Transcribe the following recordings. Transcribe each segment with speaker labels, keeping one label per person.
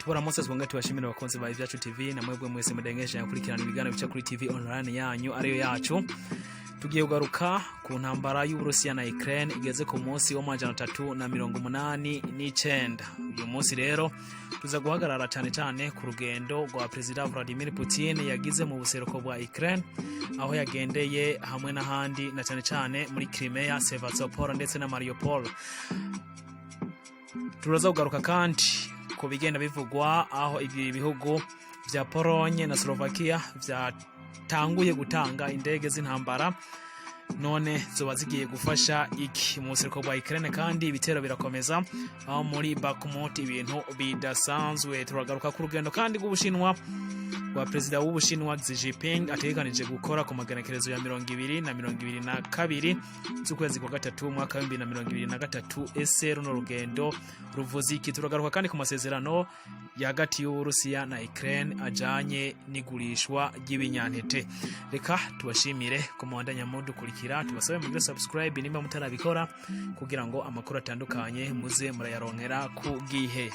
Speaker 1: Tubaramutse, twonga tubashimira abakunzi ba Ivyacu TV na mwebwe mwese mudengesha gukurikirana ibiganiro bica kuri TV online yanyu ariyo yacu. Tugiye kugaruka ku ntambara y'Uburusiya na Ukraine igeze ku munsi wa 389. Uyu munsi rero tuza guhagarara cyane cyane ku rugendo rwa Perezida Vladimir Putin yagize mu buseruko bwa Ukraine, aho yagendeye hamwe n'ahandi, na cyane cyane muri Crimea, Sevastopol ndetse na Mariupol. Turaza kugaruka kandi ku bigenda bivugwa, aho ibi bihugu vya Polonye na Slovakia vyatanguye gutanga indege z'intambara. None zoba zigiye gufasha iki mu buseruko bwa Ukraine? Kandi ibitero birakomeza aho muri Bakhmut, ibintu bidasanzwe. Turagaruka ku rugendo kandi rw'Ubushinwa, rwa perezida w'Ubushinwa Xi Jinping, ategekanije gukora ku magenekerezo ya 20 na 22 z'ukwezi kwa gatatu umwaka wa 2023. Ese runo rugendo ruvuze iki? Turagaruka kandi ku masezerano hagati y'Uburusiya na Ukraine ajanye n'igurishwa ry'ibinyantete. Reka tubashimire ko mubandanya mudukurikira, tubasabe mugire subscribe nimba mutarabikora, kugira ngo amakuru atandukanye muze murayaronkera ku gihe.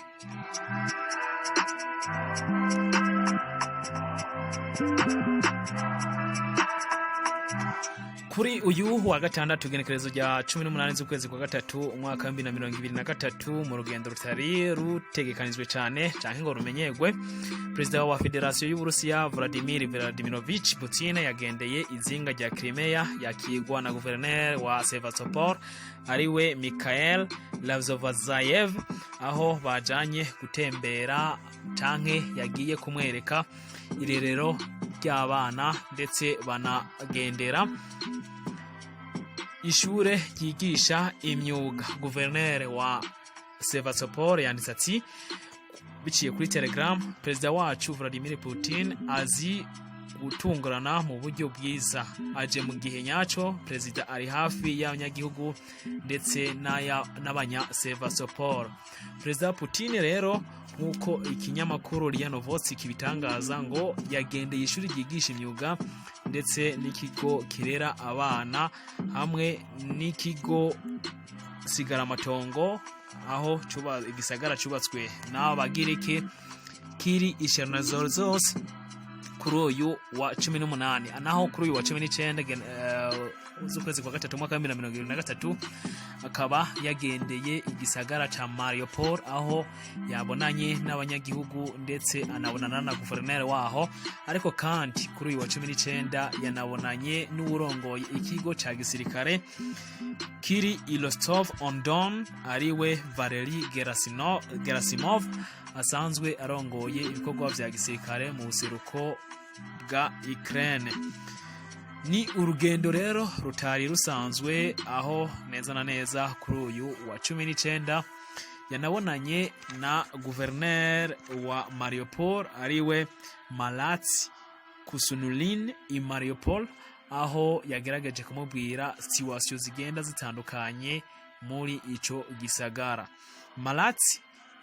Speaker 1: Kuri uyu wa gatandatu, igenekerezo rya 18 z'ukwezi kwa gatatu umwaka wa 2023, mu rugendo rutari rutegekanijwe cyane canke ngo rumenyerwe, perezida wa Federasiyo y'Uburusiya Vladimir Vladimirovich Putin yagendeye izinga rya Crimea, yakigwa na guverineri wa Sevastopol ariwe Mikhail Razvozhayev, aho bajanye gutembera canke yagiye kumwereka irerero ry'abana, ndetse banagendera ishure ryigisha imyuga. Guverineri wa Sevastopol yanditse ati biciye kuri Telegram: "Perezida wacu Vladimir Putin azi gutungurana mu buryo bwiza, aje mu gihe nyaco. Perezida ari hafi y'abanyagihugu ndetse n'abanya Sevastopol." Perezida Putin rero, nk'uko ikinyamakuru RIA Novosti kibitangaza, ngo yagendeye ishuri ryigisha imyuga ndetse n'ikigo kirera abana hamwe n'ikigo sigaramatongo, aho igisagara cubatswe n'Abagiriki kiri i Chernozoros kuri uyu wa 18. Naho kuri uyu wa 19 z'ukwezi kwa gatatu umwaka wa 2023, akaba yagendeye igisagara ca Mariupol, aho yabonanye n'abanyagihugu ndetse anabonana na guverineri waho. Ariko kandi kuri uyu wa 19 yanabonanye n'uwurongoye ikigo ca gisirikare kiri i Rostov on Don, ariwe Valery Gerasimov, asanzwe arongoye ibikorwa vya gisirikare mu buseruko bwa Ukraine. Ni urugendo rero rutari rusanzwe, aho neza na neza kuri uyu wa 19 yanabonanye na guverineri wa Mariupol, ariwe Marat Khusnullin, i Mariupol, aho yagerageje kumubwira situation zigenda zitandukanye muri ico gisagara. Marat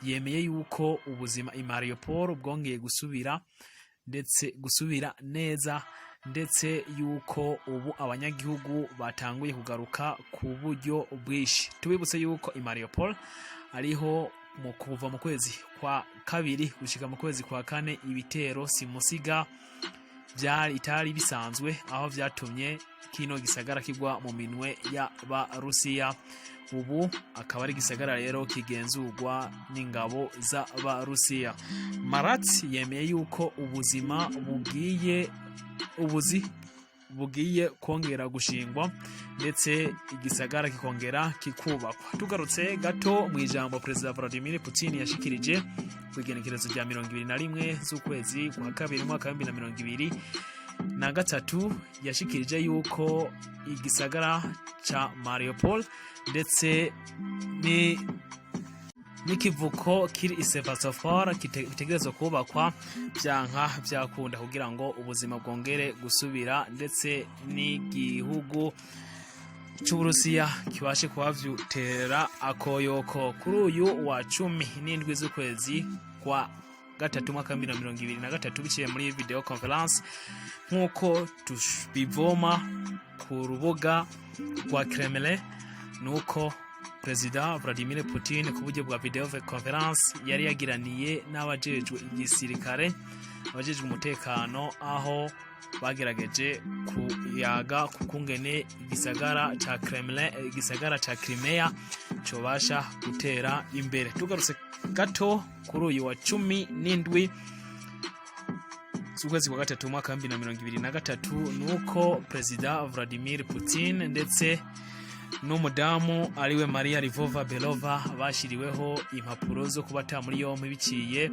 Speaker 1: yemeye yuko ubuzima i Mariupol bwongeye gusubira, ndetse gusubira neza, ndetse yuko ubu abanyagihugu batanguye kugaruka ku buryo bwinshi. Tubibutse yuko i Mariupol ariho mu kuva mu kwezi kwa kabiri gushika mu kwezi kwa kane ibitero simusiga byari itari bisanzwe, aho vyatumye kino gisagara kigwa mu minwe y'Abarusiya. Ubu akaba ari igisagara rero kigenzurwa n'ingabo z'Abarusiya. Marat yemeye yuko ubuzima bugiye, ubuzi bugiye kongera gushingwa, ndetse igisagara kikongera kikubakwa. Tugarutse gato mu ijambo Perezida Vladimir Putin yashikirije ku igenekerezo rya 21 z'ukwezi kwa kabiri umwaka wa 2023, yashikirije yuko igisagara ca Mariupol ndetse ni n'ikivuko kiri i Sevastopol bitegerezwa kubakwa vyanka vyakunda, kugira ngo ubuzima bwongere gusubira, ndetse n'igihugu c'Uburusiya kibashe kuhavyutera akoyoko. Kuri uyu wa 17 z'ukwezi kwa gatatu umwaka wa 2023 biciye muri video conference, nk'uko tubivoma ku rubuga rwa Kremlin. Nuko Perezida Vladimir Putin ku buryo bwa video conference yari yagiraniye n'abajejwe igisirikare, abajejwe umutekano, aho bagerageje kuyaga ku kungene igisagara ca Kremlin, igisagara ca Crimea cobasha gutera imbere. Tugarutse gato kuri uyu wa 17 z'ukwezi kwa gatatu umwaka wa 2023, nuko Perezida Vladimir Putin ndetse n'umudamu ariwe Maria Lvova Belova bashyiriweho impapuro zo kubata muri yompi biciye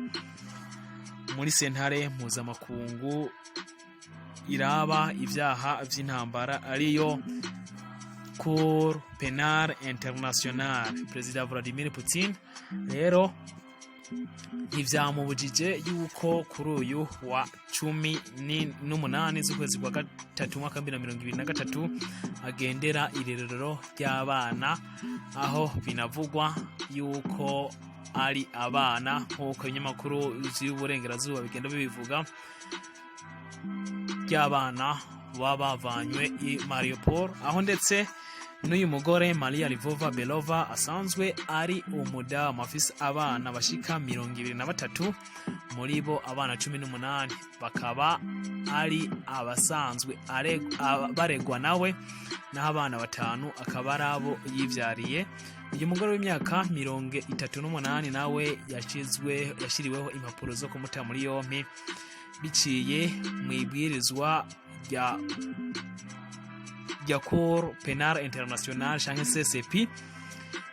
Speaker 1: muri sentare mpuzamakungu iraba ibyaha vy'intambara, ariyo Cour Pénale Internationale. Perezida Vladimir Putin rero ntivyamubujije yuko kuri uyu wa 18 z'ukwezi kwa gatatu umwaka wa 2023 agendera irerero ry'abana, aho binavugwa yuko ari abana, nk'uko ibinyamakuru vy'uburengerazuba bigenda bibivuga, ry'abana baba bavanywe i Mariupol, aho ndetse n'uyu mugore Maria Lvova Belova asanzwe ari umudamu afise abana bashika 23, muri bo abana 18 bakaba ari abasanzwe baregwa nawe, naho abana batanu akaba ari abo yivyariye. Uyu mugore w'imyaka 38 nawe yashyiriweho impapuro zo kumuta muri yompi biciye mu ibwirizwa rya Cour Pénale Internationale canke CCP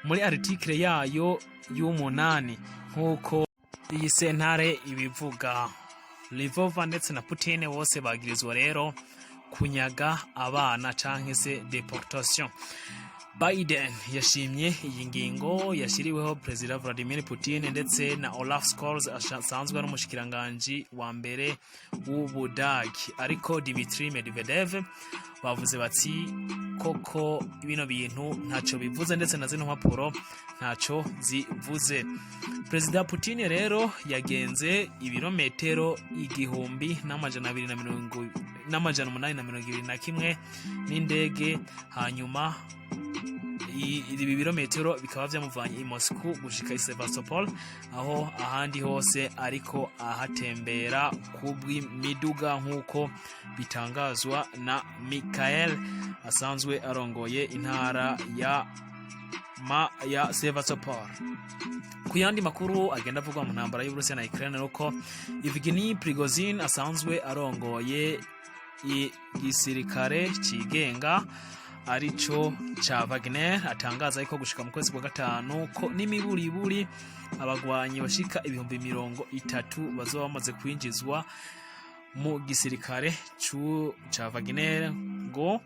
Speaker 1: muri article yayo y'umunani, nk'uko iyi sentare ibivuga. Lvova ndetse na Putin bose bagirizwa rero kunyaga abana canke se deportation. Biden yashimye iyi ngingo yashyiriweho Perezida Vladimir Putin ndetse na Olaf Scholz asanzwe ari umushikiranganji wa mbere w'Ubudagi, ariko Dmitry Medvedev bavuze bati koko bino bintu ntaco bivuze, ndetse na zino mpapuro ntaco zivuze. Perezida Putin rero yagenze ibirometero 1200 n'821 n'indege, hanyuma ibi birometero bikaba vyamuvanye i Moscow gushika i Sevastopol, aho ahandi hose ariko ahatembera kubw'imiduga, nk'uko bitangazwa na Mikhail asanzwe arongoye intara ya Sevastopol. Ku yandi makuru agenda avugwa mu ntambara y'Uburusiya na Ukraine, nuko Evgeny Prigozhin asanzwe arongoye igisirikare cigenga arico ca Wagner atangaza yuko gushika mu kwezi kwa gatanu ko n'imiburiburi abagwanyi bashika 30,000 bazoba bamaze kwinjizwa mu gisirikare ca Wagner. Ngo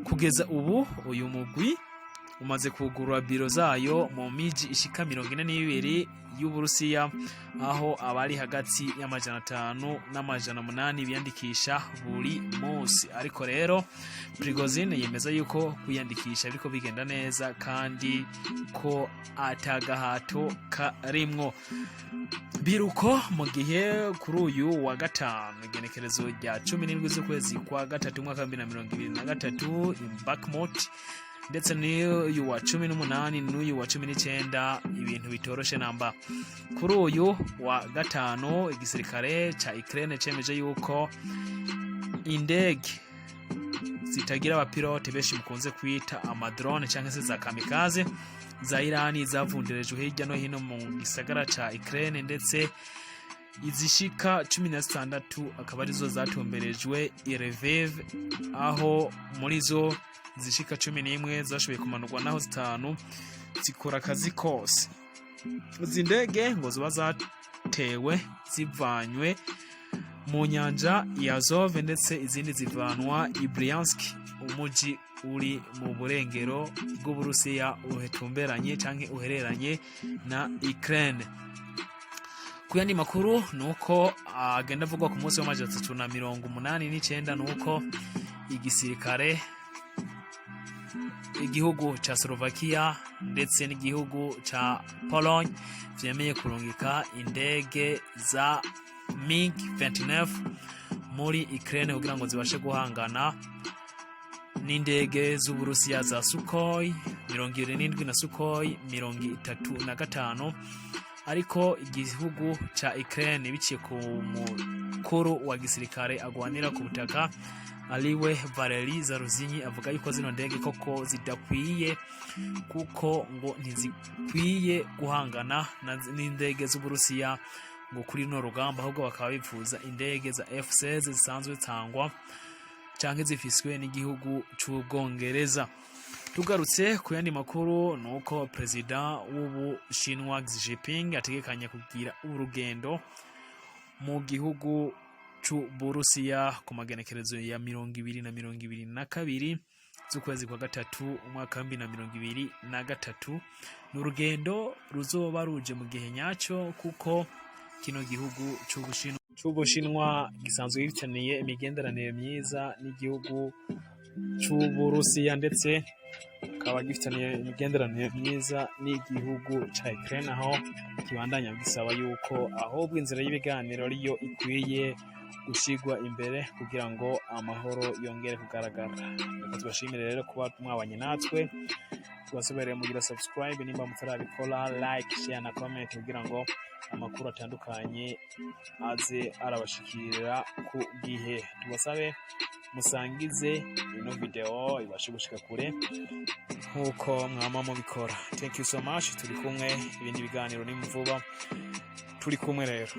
Speaker 1: kugeza ubu uyu mugwi umaze kugurura biro zayo mu miji ishika 42 y'Uburusiya, aho abari hagati y'500 n'800 biyandikisha buri munsi. Ariko rero Prigozhin yemeza yuko kwiyandikisha biriko bigenda neza kandi ko atagahato karimwo. Biruko mu gihe kuri uyu wa gatanu, igenekerezo rya 17 z'ukwezi kwa gatatu umwaka wa 2023, i Bakhmut, ndetse n'uyu wa 18 n'uyu wa 19, ibintu bitoroshe namba. Kuri uyu wa gatanu igisirikare ca Ukraine cemeje yuko indege zitagira abapilote, benshi mukunze kwita amadrone canke se za kamikaze, za Irani zavunderejwe hirya no hino mu gisagara ca Ukraine, ndetse izishika 16 akaba arizo zatumberejwe i Lviv, aho muri zo zishika 11 zashoboye kumanurwa, naho zitanu zikora akazi kose. Izi ndege ngo ziba zatewe zivanywe mu nyanja ya Azov, ndetse izindi zivanwa i Bryansk, umuji uri mu burengero bw'Uburusiya uhetumberanye canke uhereranye na Ukraine. Ku yandi makuru nuko agenda avugwa ku munsi wa 389, nuko igisirikare Igihugu ca Slovakia ndetse n'igihugu ca Pologne vyemeye kurungika indege za MiG 29 muri Ukraine kugira ngo zibashe guhangana n'indege z'Uburusiya za Sukhoi 77 na Sukhoi 35. Ariko igihugu ca Ukraine, biciye ku mukuru wa gisirikare agwanira ku butaka, ariwe Valery Zaluzhny, avuga yuko zino ndege koko zidakwiye, kuko ngo ntizikwiye guhangana n'indege z'Uburusiya ngo kuri runo rugamba, ahubwo bakaba bifuza indege za F16 zisanzwe zitangwa canke zifiswe n'igihugu c'Ubwongereza. Tugarutse ku yandi makuru, ni uko perezida w'Ubushinwa Xi Jinping ategekanya kugira urugendo mu gihugu c'Uburusiya ku magenekerezo ya 20 na 22 z'ukwezi kwa gatatu umwaka wa 2023. Ni urugendo ruzoba ruje mu gihe nyacyo, kuko kino gihugu c'Ubushinwa gisanzwe gifitaniye imigenderanire myiza n'igihugu c'Uburusiya, ndetse kikaba gifitaniye imigenderanire myiza n'igihugu ca Ukraine, aho kibandanya gisaba yuko ahubwo inzira y'ibiganiro ariyo ikwiye gushigwa imbere kugira ngo amahoro yongere kugaragara. Reka tubashimire rero kuba mwabanye natwe. Tubasobereye mugira subscribe nimba mutarabikora, like, share na comment, kugira ngo amakuru atandukanye aze arabashikirira ku gihe. Tubasabe musangize ino video ibashe gushika kure nkuko mwama mubikora. Thank you so much. Turi kumwe, ibindi biganiro ni vuba. Turi kumwe rero.